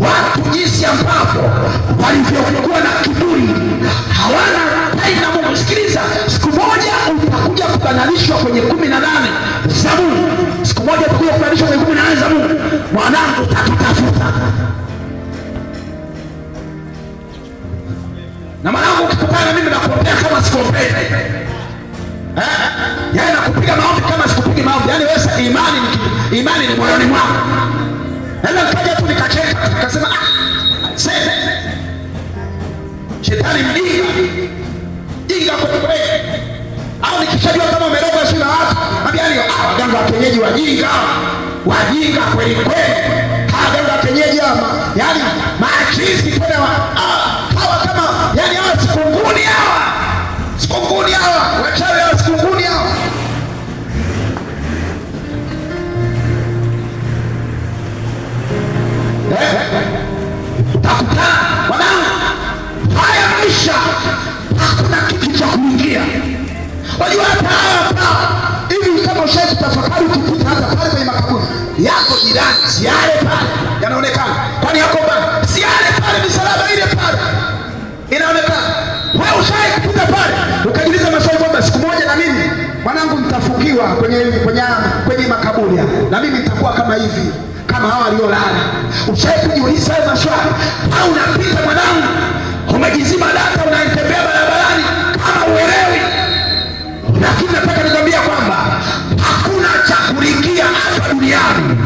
watu jinsi ambavyo walivyokuwa na kiburi, hawana time na Mungu. Sikiliza, siku moja utakuja kubananishwa kwenye 18 za Mungu. Siku moja utakuja kubananishwa kwenye 18 za Mungu. Mwanangu, utatutafuta. Na mwanangu, ukikutana na mimi nakuombea kama sikuombei. Yaani nakupiga maombi kama sikupigi maombi. Yaani wewe imani ni moyoni mwako. Naweza nikaja tu nikacheka, nikasema sema. Shetani mjinga. Jinga kwa kweli. Au nikishajua kama umerogwa sio na watu, naambia ni waganga wa kienyeji wajinga. Wajinga kweli kweli. Hawa waganga wa kienyeji ama yaani maachizi tena hawa kama yaani hawa sikunguni hawa. Sikunguni hawa, wachawi hawa sikunguni hawa. Utakutana mwanangu, haya maisha hakuna kitu cha kuingia. Unajua hata hapa hivi, kama ushawahi kutafakari, ukipita hata pale kwenye makaburi yako jirani, si yale pale yanaonekana? Kwani yako bana, si yale pale, misalaba ile pale inaonekana. Wewe ushawahi kupita pale ukajiuliza maswali kwamba siku moja na mimi mwanangu nitafukiwa kwenye makaburi na mimi nitakuwa kama hivi, kama hawa waliolala? Ushawahi kujiuliza hayo maswali? Au unapita mwanangu, umejizima data, unatembea barabarani kama uelewi. Lakini nataka nikwambia kwamba hakuna cha kuringia hapa duniani,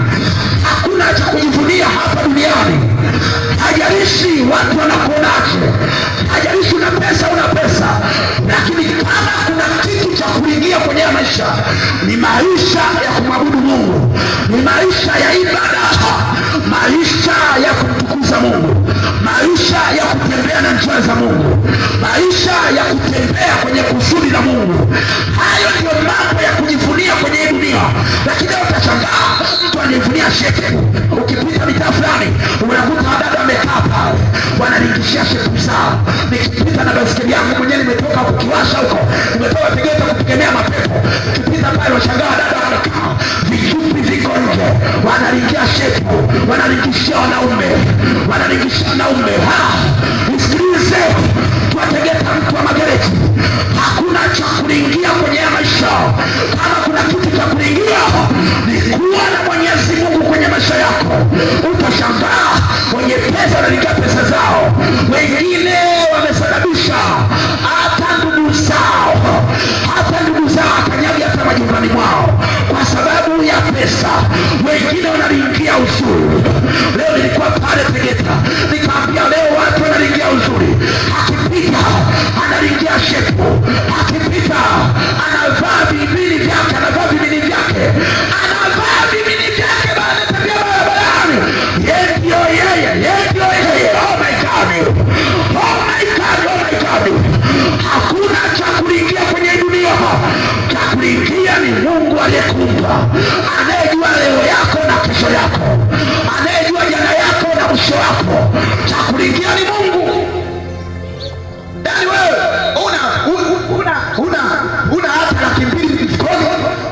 hakuna cha kujivunia hapa duniani. Haijalishi watu wanakuonaje, haijalishi una pesa una pesa, lakini kama kuna kitu cha kuringia kwenye maisha ni maisha ya kumwabudu Mungu, ni maisha ya ibada, maisha ya kumtukuza Mungu, maisha ya kutembea na njia za Mungu, maisha ya kutembea kwenye kusudi la Mungu. Hayo ndio mambo ya kujivunia kwenye dunia. Lakini leo utashangaa mtu anajivunia shepu. Ukipita mitaa fulani unakuta wadada wamekaa pale wanalingishia shepu zao. Nikipita na baiskeli yangu mwenyewe, nimetoka kukiwasha huko, nimetoka Tegeta kupigania mapepo, ukipita pale unashangaa wadada wamekaa, vichupi viko nje, wanalingia shepu, wanalingishia wanaume, wanalingishia wanaume. Nisikilize, tuwategeta mtu wa magereti, hakuna cha kulingia kwenye maisha. Kama kuna kitu cha kulingia ni kuwa na Mwenyezi Mungu kwenye maisha yako. Utashangaa wenye pesa wanalingia pesa zao, wengine wamesababisha hata ndugu zao, hata ndugu zao akanyagi hata majumbani mwao kwa sababu ya pesa. Wengine wanalingia uzuri. Leo nilikuwa pale Tegeta, nikaambia leo watu wanalingia uzuri. Akipita analingia shepu, akipita anavaa vimini vyake, anavaa vimini vyake, anavaa vimini vyake, bana anatembea barabarani. Yeye ndio yeye, yeye ndio yeye. Oh my God, oh my God, oh my God. Hakuna cha kulingia kwenye dunia. Cha kulingia ni Mungu aliyekuumba, anayejua leo yako na kesho yako, anayejua jana yako na mwisho wako. Cha kulingia ni Mungu. Yaani wewe una hata 200,000 mfukoni,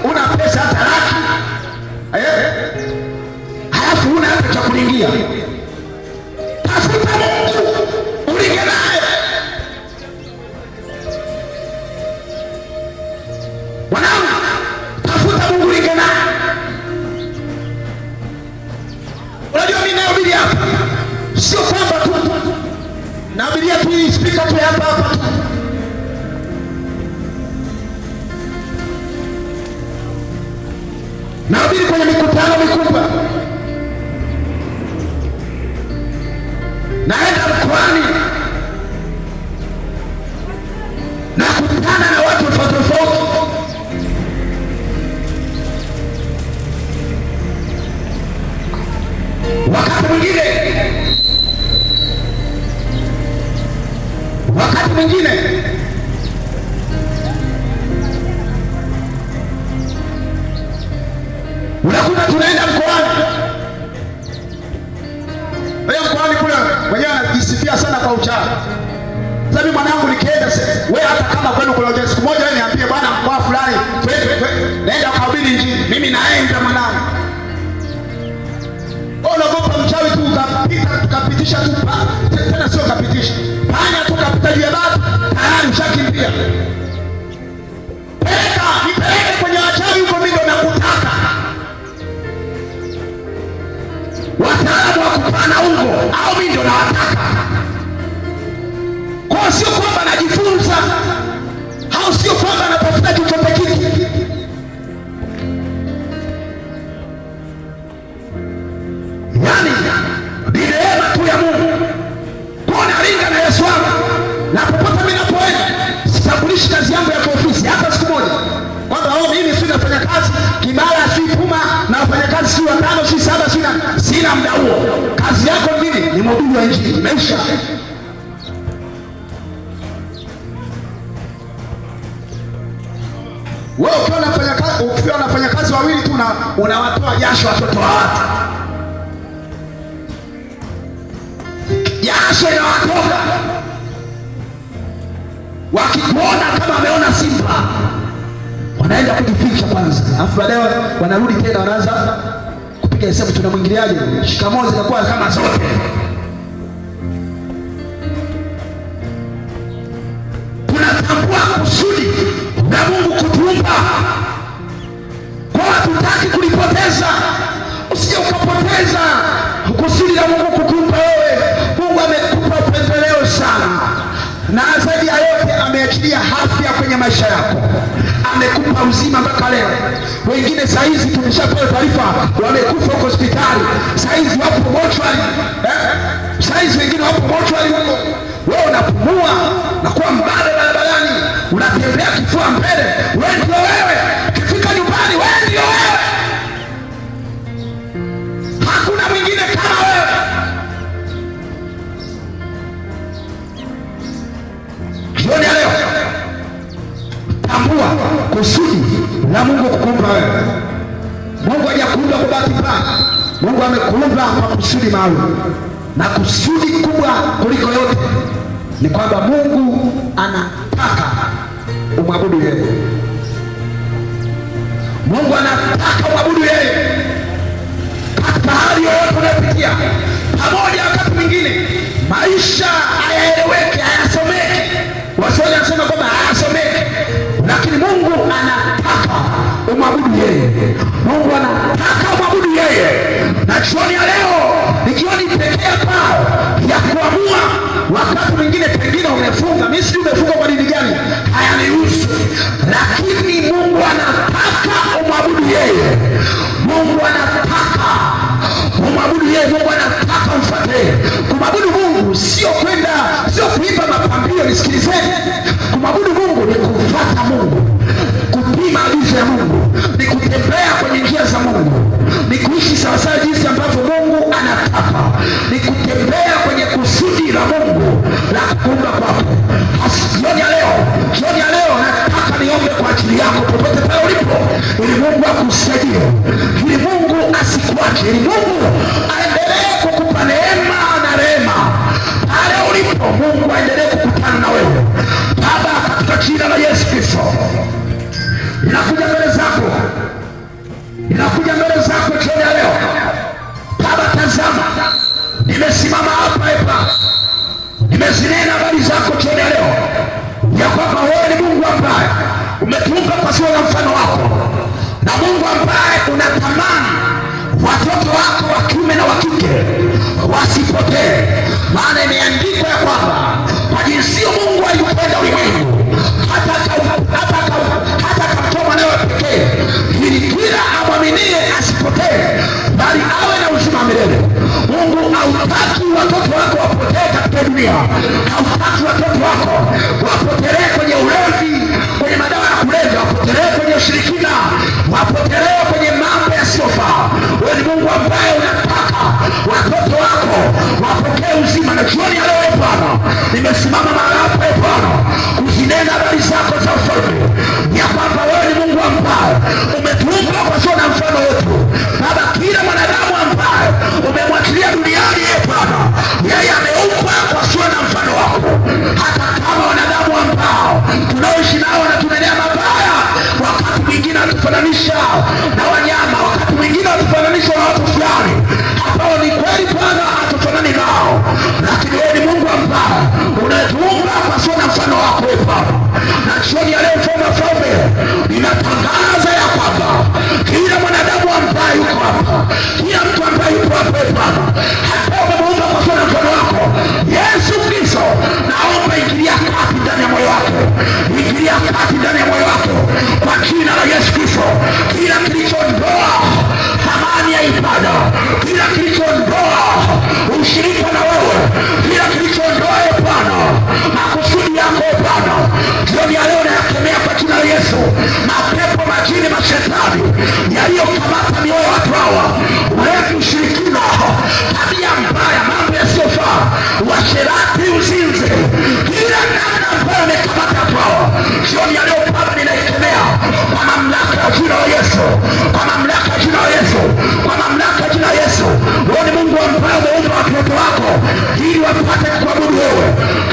una pesa hata laki, halafu una hata cha kulingia. Tafuta Mungu ulinge naye. Mwanangu, tafuta Mungu ulinge naye. Unajua mimi nahubiri hapa, Sio kwamba tu nahubiria tu hii spika tu hapa hapa tu. Nahubiri kwenye mikutano mikubwa, naenda mkoani, nakutana na watu tofauti tofauti. Wakati mwingine wakati mwingine unakuta tunaenda mkoani. Wewe mkoani kule wenyewe anajisifia sana kwa uchawi. Sasa mimi mwanangu nikienda, wewe hata kama kwenu kuna uchawi, siku moja wewe niambie bwana, mkoa fulani naenda kuhubiri Injili. Mimi naenda mwanangu. Wewe unaogopa mchawi tu ukapita, tukapitisha tu tena sio kapitisha. Panya tu kapita juu ya bati, tayari ushakimbia. Peleka, nipeleke kwenye wachawi huko, mimi ndo nakutaka. Wataalamu wa kupana ungo au mimi ndo nawataka. Kwa sio kwamba najifunza au sio kwamba natafuta chochote kitu. Yaani ni neema tu ya Mungu. Kwa naringa na Yesu wangu, na popote mimi ninapoenda sitambulishi kazi yangu ya ofisi hata siku moja. Kwamba mimi si nafanya kazi Kimara, si Puma, na wafanya kazi si watano, si saba, sina muda huo. Kazi yako nini? Ni mhubiri wa Injili. Imeisha. Wewe ukiwa unafanya kazi wawili tu unawatoa jasho watoto wa watu. Jasho inawatoka. Wakikuona kama ameona simba, wanaenda kujificha kwanza. Alafu baadaye wanarudi tena wanaanza kupiga hesabu, tunamwingiliaje? Shikamoo zinakuwa kama zote. Tunatambua kusudi la Mungu kutuumba. Kwa hatutaki kulipoteza. Usije ukapoteza kusudi la Mungu kukuumba wewe. Mungu amekupa upendeleo sana. Na zaidi ya yote ameachilia afya kwenye maisha yako. Amekupa uzima mpaka leo. Wengine saa hizi tumeshapewa taarifa wamekufa huko hospitali. Saa hizi wapo mochwari. Saa hizi wengine wapo mochwari huko. Wewe unapumua na kuwa mbale barabarani, unatembea kifua mbele. Wewe ndio wewe. Ukifika nyumbani wewe ndio wewe. Hakuna mwingine kama wewe. Jioni ya leo tambua kusudi la Mungu kukuumba wewe. Mungu hajakuumba kwa bahati mbaya. Mungu amekuumba kwa kusudi maalum. Na kusudi kubwa kuliko yote ni kwamba Mungu anataka umwabudu yeye. Mungu anataka umwabudu yeye katika hali yoyote unayopitia. Pamoja wakati mwingine maisha hayaeleweki, hayasomeki. Waswahili wanasema kwamba hayasomeki, lakini Mungu anataka umwabudu yeye. Mungu anataka umwabudu yeye. Na jioni ya leo ni jioni pekee ambayo ya kuamua. Wakati mwingine pengine umefunga, mimi sijui umefunga kwa dini gani, hayanihusu, lakini Mungu anataka umwabudu yeye. Mungu anataka umwabudu yeye. Mungu anataka umfuate yeye. Kumwabudu Mungu sio kwenda, sio kuimba mapambio, nisikilizeni. Kumwabudu Mungu ni kumfuata Mungu, kupima maagizo ya Mungu, ni kutembea kwenye njia za Mungu, ni kuishi sawasawa jinsi ambavyo Mungu anataka, ni kutembea kwenye kusudi la Mungu la kukuumba kwako. Jioni ya leo, jioni ya leo nataka niombe kwa ajili yako popote pale ulipo, ili Mungu akusaidie, ili Mungu asikuache, ili Mungu aendelee kukupa neema na rehema pale ulipo. Mungu aendelee kukutana na wewe. Baba, katika jina la Yesu Kristo, ninakuja mbele zako, ninakuja mbele zako jioni ya leo. Baba, tazama, nimesimama hapa hapa, nimezinena habari zako jioni ya leo, ya kwamba wewe ni Mungu ambaye umetuumba kwa sura na mfano wako, na Mungu ambaye unatamani watoto wako wa kiume na wa kike wasipotee. dunia. Hautaki watoto wako wapotelee kwenye ulevi, kwenye madawa ya kulevya, wapotelee kwenye ushirikina, wapotelee kwenye mambo yasiyofaa. Wewe ni Mungu ambaye unataka watoto wako wapokee uzima, na jioni ya leo Bwana, nimesimama mahali hapa Bwana kuzinena habari zako za ufalme, ya kwamba wewe ni Mungu ambaye umetuumba kwa sura na mfano wetu. Baba, kila mwanadamu ambaye umemwachilia duniani Bwana, yeye ameumbwa kwa sura na mfano wako. Hata kama wanadamu ambao tunaoishi nao wanatunenea mabaya, wakati mwingine wanatufananisha na wanyama, wakati mwingine wanatufananisha na watu fulani ambao ni kweli Bwana hatufanani nao, lakini wewe ni Mungu ambaye unayetuumba kwa sura na mfano wako Bwana. Na jioni ya leo, Mfalme wa Falme, ninatangaza ya kwamba kila mwanadamu ambaye yuko hapa, kila mtu ambaye yuko hapa Bwana, hata umemuumba kwa sura na mfano wako Yesu Kristo, naomba ingilia kati ndani ya moyo wake, ingilia kati ndani ya moyo wake kwa jina la Yesu Kristo. Kila kilichondoa thamani ya ibada, kila kilichondoa ushirika na wewe, kila kilichondoa Bwana makusudi yako Bwana, jioni ya leo nayakemea kwa jina la Yesu. Mapepo, majini, mashetani yaliyokamata mioyo ya watu hawa, ulevi, ushirikina, tabia mbaya, mambo yasiyofaa, uasherati, uzinzi, kila namna ambayo amekamata watu hawa, jioni ya leo Baba ninaikemea kwa mamlaka ya jina la Yesu, kwa mamlaka ya jina la Yesu, kwa mamlaka ya jina la Yesu. Wewe ni Mungu ambaye umeumba watoto wako ili wapate kuabudu wewe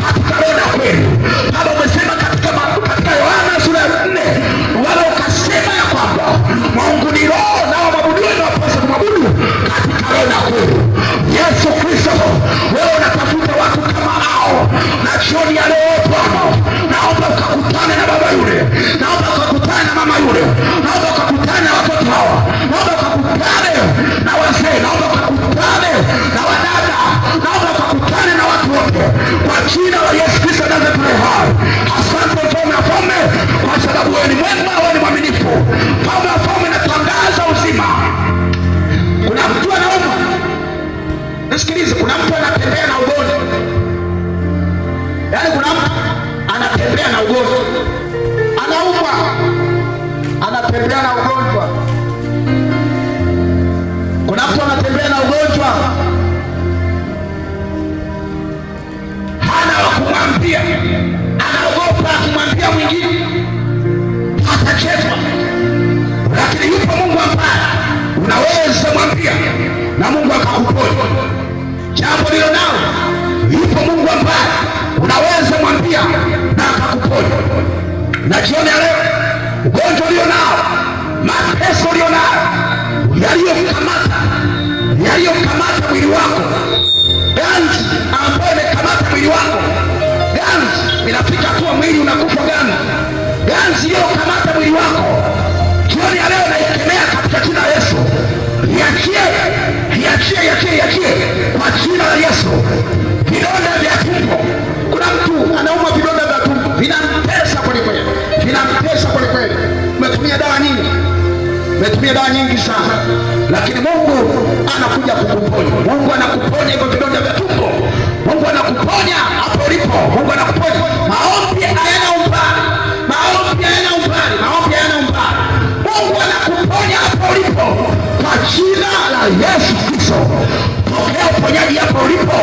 katika roho na kweli. Baba, umesema katika Yohana sura ya 4 wala ukasema ya kwamba Mungu ni roho, nao waabuduo ni wapaswa kumwabudu katika roho na kweli. Yesu Kristo, wewe unatafuta watu kama hao, na jioni ya leo Bwana, naomba ukakutane na baba yule, naomba ukakutane na mama yule, naomba ukakutane na watoto hawa, naomba ukakutane na wazee, naomba ukakutane na wadada, naomba ukakutane na watu wote kwa jina la Yesu Kristo Nazareti hai. Asante Mfalme wa Falme, kwa sababu wewe ni mwema, wewe ni mwaminifu. Mfalme wa Falme, natangaza uzima. Kuna mtu anaumwa, nisikilize, kuna mtu anatembea na ugonjwa, yaani kuna mtu anatembea na ugonjwa, anaumwa, anatembea na ugonjwa. Kuna mtu anatembea na ugonjwa, hana wa kumwambia, anaogopa kumwambia mwingine atachekwa, lakini yupo Mungu ambaye unaweza mwambia na Mungu akakuponya jambo lilo nalo. Yupo Mungu ambaye unaweza mwambia na akakuponya. Na jioni ya leo, ugonjwa ulio nao, mateso ulio nayo, yaliyokamata mwili wako, ganzi ambayo imekamata mwili wako, ganzi inafika hatua mwili unakufa ganzi, ganzi iliyokamata mwili wako, jioni ya leo naikemea katika jina la Yesu. Iachie, iachie, iachie, iachie kwa jina la Yesu. Vidonda vya tumbo, kuna mtu anaumwa vidonda vya tumbo, vinamtesa kweli kweli, vinamtesa kweli kweli. Umetumia dawa nyingi, umetumia dawa nyingi sana, lakini Mungu anakuja kukuponya. Mungu anakuponya hivyo vidonda vya tumbo. Mungu anakuponya hapo ulipo. Mungu anakuponya. Maombi hayana umbali, maombi hayana umbali, maombi hayana umbali. Mungu anakuponya hapo ulipo kwa jina la Yesu Kristo. Pokea uponyaji hapo ulipo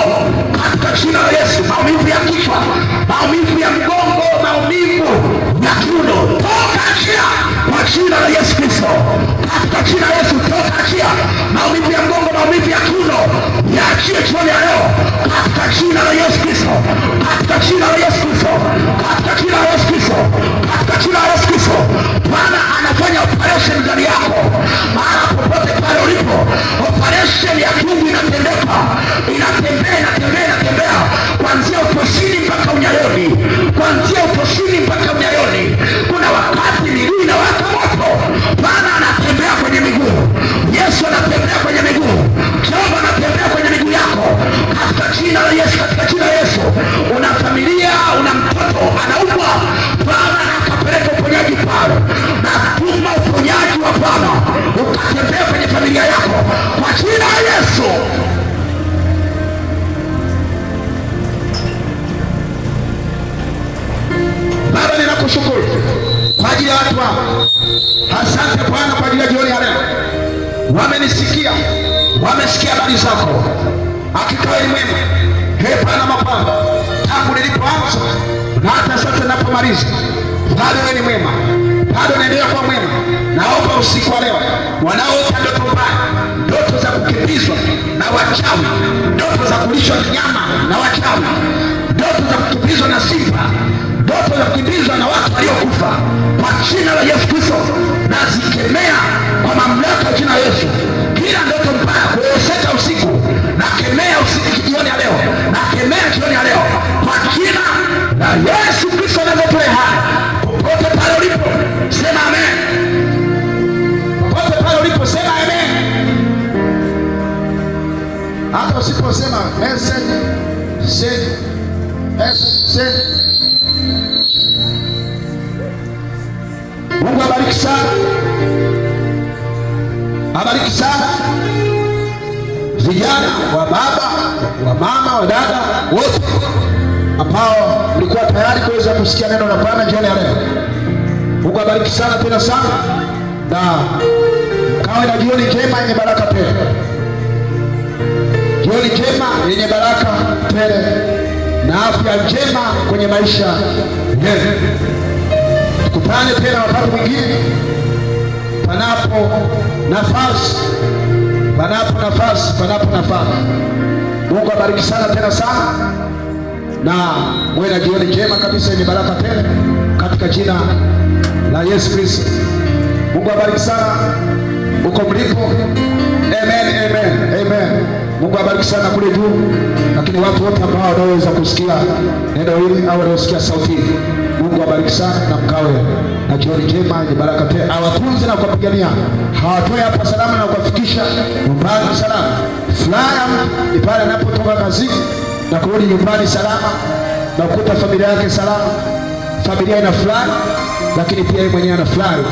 katika jina la Yesu. Maumivu ya kichwa, maumivu ya mgongo, maumivu ya kiuno, toka achia kwa jina la Yesu Kristo. Katika jina la Yesu, toka achia maumivu ya mgongo, maumivu ya kiuno, yaachie jioni ya leo katika jina la Yesu Kristo, katika jina la Yesu Kristo, katika jina la Yesu Kristo, katika jina la Yesu Kristo. Bwana anafanya operation ndani yako, mahala popote pale ulipo, operation ya kiungu inatendeka, inatembea, inatembea, inatembea kuanzia utosini mpaka unyayoni, kuanzia utosini mpaka unyayoni. Kuna wakati miguu inawaka moto, Bwana anatembea kwenye miguu, Yesu anatembea kwenye miguu, Jehova anatembea kwenye miguu yako katika jina la Yesu, katika jina la Yesu. Una familia, una mtoto anaumwa, Bwana akapeleka uponyaji pale, na tuma uponyaji wa Bwana ukatembea kwenye familia yako kwa jina la Yesu. Wamenisikia, wamesikia habari zako. Hakika wewe ni mwema, ee Bwana mapana, tangu nilipoanza na hata sasa ninapomaliza, bado wewe ni mwema, bado naendelea kuwa mwema. Naomba usiku wa leo, wanaoota ndoto mbaya, ndoto za kukimbizwa na wachawi, ndoto za kulishwa nyama na wachawi, ndoto za kukimbizwa na simba, ndoto za kukimbizwa na watu waliokufa, kwa jina la Yesu Kristo nazikemea kwa mamlaka ya jina la Yesu. Kila ndoto mbaya kuwezeka usiku, nakemea usiku jioni ya leo, nakemea jioni ya leo kwa jina la Yesu Kristo Nazareti hai. Popote pale ulipo, sema amen. Popote pale ulipo, sema amen. Hata usiposema message, send, message, send. Mungu abariki sana, abariki sana vijana wa baba wa mama wa dada wote ambao mlikuwa tayari kuweza kusikia neno la Bwana jioni ya leo. Mungu abariki sana tena sana, na kawe na jioni njema yenye baraka tele, jioni njema yenye baraka tele na afya njema kwenye maisha yenu. Tukutane tena wakati mwingine, panapo nafasi, panapo nafasi, panapo nafasi. Mungu abariki sana tena sana, na muwe na jioni njema kabisa yenye baraka tele katika jina la Yesu Kristo. Mungu abariki sana huko mlipo. Amen, amen, amen. Mungu abariki sana kule juu, lakini watu wote ambao wanaweza kusikia neno hili au wanaosikia sauti hii, Mungu abariki sana na mkawe na jioni njema yenye baraka tele. Awatunze na kuwapigania, hawatoe hapa salama na kuwafikisha nyumbani salama. Furaha ni pale anapotoka kazini na kurudi nyumbani salama na kukuta familia yake salama. Familia inafurahi, lakini pia yeye mwenyewe anafurahi.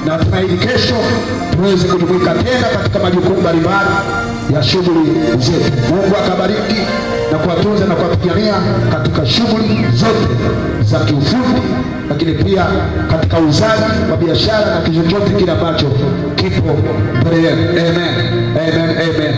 Na hatimaye kesho tuweze kujumuika tena katika majukumu mbalimbali ya shughuli zetu. Mungu akabariki na kuwatunza na kuwapigania katika shughuli zote za kiufundi, lakini pia katika uuzaji wa biashara na kitu chochote kile ambacho kipo mbele yenu. Amen, amen, amen.